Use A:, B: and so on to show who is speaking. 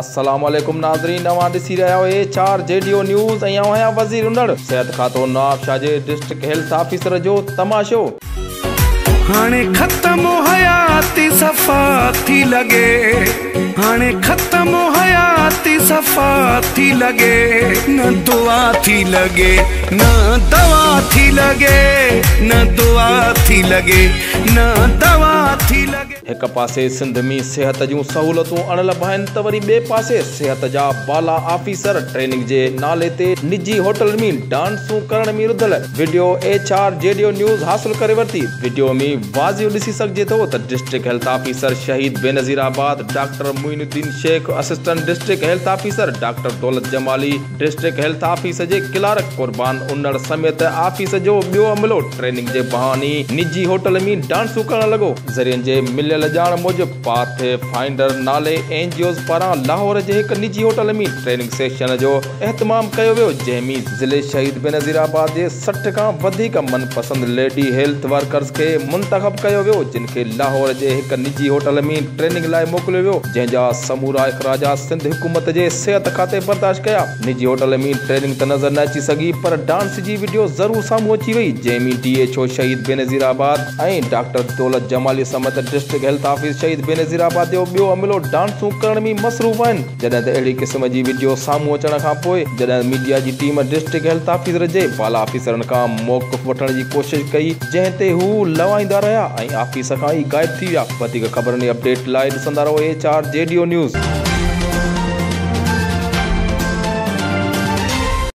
A: السلام عليڪم ناظرين اوهان ڏسي رهيا آهيو H R G D O news ۽ آئون آهيان وزير انڙ صحت کاتو نوابشاهه جي ڊسٽرڪٽ هيلٿ آفيسر جو تماشو.
B: هاڻي ختم حياتي صفا ٿي لڳي هاڻي ختم حياتي صفا ٿي لڳي نه دعا ٿي لڳي نه دوا ٿي لڳي نه دعا ٿي لڳي نه دوا ٿي لڳي.
A: هڪ پاسي سنڌ ۾ صحت جون سهولتون اڻلڀ آهن ته وري ٻئي پاسي صحت جا بالا آفيسر ٽريننگ جي نالي تي نجي هوٽلن ۾ ڊانسون ڪرڻ ۾ رڌل video H R G D O news حاصل ڪري ورتي. وڊيو ۾ واضح ڏسي سگهجي ٿو ته district health officer Shaheed Benazirabad doctor Moinuddin Shaikh, assistant district health officer doctor Daulat Jamali, district health office جي ڪلارڪ قربان انڙ سميت آفيس جو ٻيو عملو ٽريننگ جي بهاني نجي هوٽل ۾ ڊانسون ڪرڻ لڳو. ذريعن جي مليل ڄاڻ موجب پاٿ فائنڊر نالي اين جي اوز پاران لاهور جي هڪ نجي هوٽل ۾ ٽريننگ سيشن جو اهتمام ڪيو ويو جنهن ۾ ضلعي شهيد بينظير آباد جي 60 کان وڌيڪ من پسند ليڊي هيلٿ ورڪرز کي منتخب ڪيو ويو جن کي لاهور جي هڪ نجي هوٽل ۾ ٽريننگ لاء موڪليو ويو جنهن جا سمورا اخراجات سنڌ حڪومت جي صحت کاتي برداشت ڪيا. نجي هوٽل ۾ ٽريننگ ته نظر نه اچي سگهي پر ڊانس جي وڊيو ضرور سامهون اچي وئي جنهن ۾ D H O Shaheed Benazirabad ۽ doctor Daulat Jamali سميت district health office Shaheed Benazirabad جو ٻيو عملو ڊانسون ڪرڻ ۾ مصروف آهن جڏهن ته اهڙي قسم جي وڊيو سامهون اچڻ کان پوء جڏهن ميڊيا جي ٽيم ڊسٽرڪٽ هيلٿ آفيسر جي بالا آفيسرن کان موقف وٺڻ جي ڪوشش ڪئي جنهن تي هو لوائيندا رهيا ۽ آفيس کان ئي غائب ٿي ويا. وڌيڪ خبرن ۽ اپڊيٽ لاء ڏسندا رهو H R G D O news.